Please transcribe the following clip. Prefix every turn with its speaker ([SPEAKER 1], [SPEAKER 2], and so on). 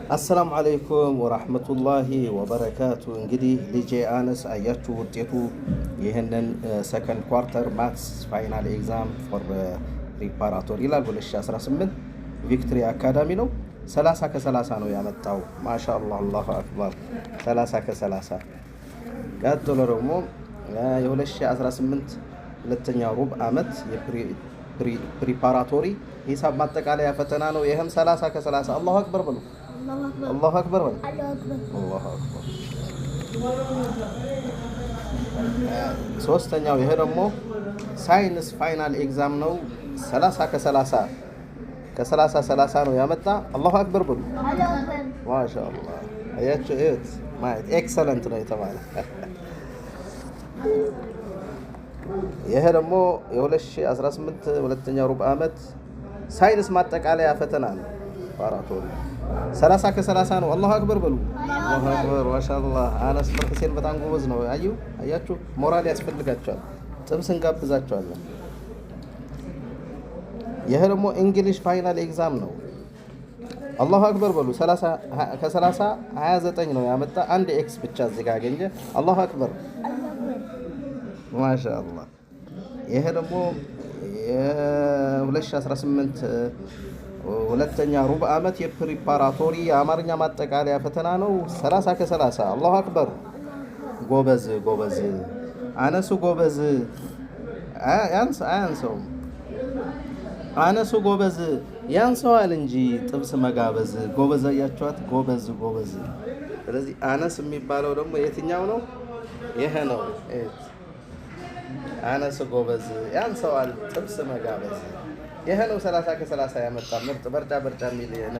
[SPEAKER 1] السلام عليكم ورحمة الله وبركاته። እንግዲህ ልጄ አነስ አያችሁ ውጤቱ ይህንን second quarter maths final exam for preparatory ይላል፣ 2018 Victory Academy ነው። 30 ከ30 ነው ያመጣው። ما شاء الله፣ الله أكبر፣ 30 ከ30። ቀጥሎ ደግሞ የ2018 ሁለተኛ ሩብ ዓመት የ preparatory ሂሳብ ማጠቃለያ ፈተና ነው። ይህም 30 ከ30። الله أكبر በሉ። الله أكبر በሉ። الله أكبر። ሶስተኛው ይሄ ደግሞ science final exam ነው። 30 ከ30፣ ከ30 30 ነው ያመጣ። الله أكبر በሉ። ما شاء الله፣ አያችሁ፣ እዩት፣ ማለት excellent ነው የተባለ። ይሄ ደግሞ የ2018 ሁለተኛ ሩብ ዓመት ሳይንስ ማጠቃለያ ፈተና ነው። preparatory 30 ከ30 ነው። الله أكبر በሉ። الله أكبر፣ ما شاء الله። አነስ ሁሴን በጣም ጎበዝ ነው። አዩ፣ አያችሁ፣ ሞራል ያስፈልጋቸዋል። ጥብስ እንጋብዛቸዋለን። ይሄ ደግሞ English final exam ነው። الله أكبر በሉ። ከ30 29 ነው ያመጣ። አንድ X ብቻ እዚህ ጋር አገኘ። الله أكبر፣ ما شاء الله። ይሄ ደግሞ የ2018 ሁለተኛ ሩብ ዓመት የ preparatory የአማርኛ ማጠቃለያ ፈተና ነው። 30 ከ30። الله أكبر። ጎበዝ ጎበዝ፣ አነሱ ጎበዝ፣ አያንሰውም። አነሱ ጎበዝ፣ ያንሰዋል እንጂ ጥብስ መጋበዝ። ጎበዝ፣ አያችኋት? ጎበዝ ጎበዝ። ስለዚህ አነስ የሚባለው ደግሞ የትኛው ነው? ይሄ ነው። አነስ ጎበዝ፣ ያንሰዋል ጥብስ መጋበዝ። ይሄ ነው 30 ከ30 ያመጣ ምርጥ በርጫ በርጫ የሚል።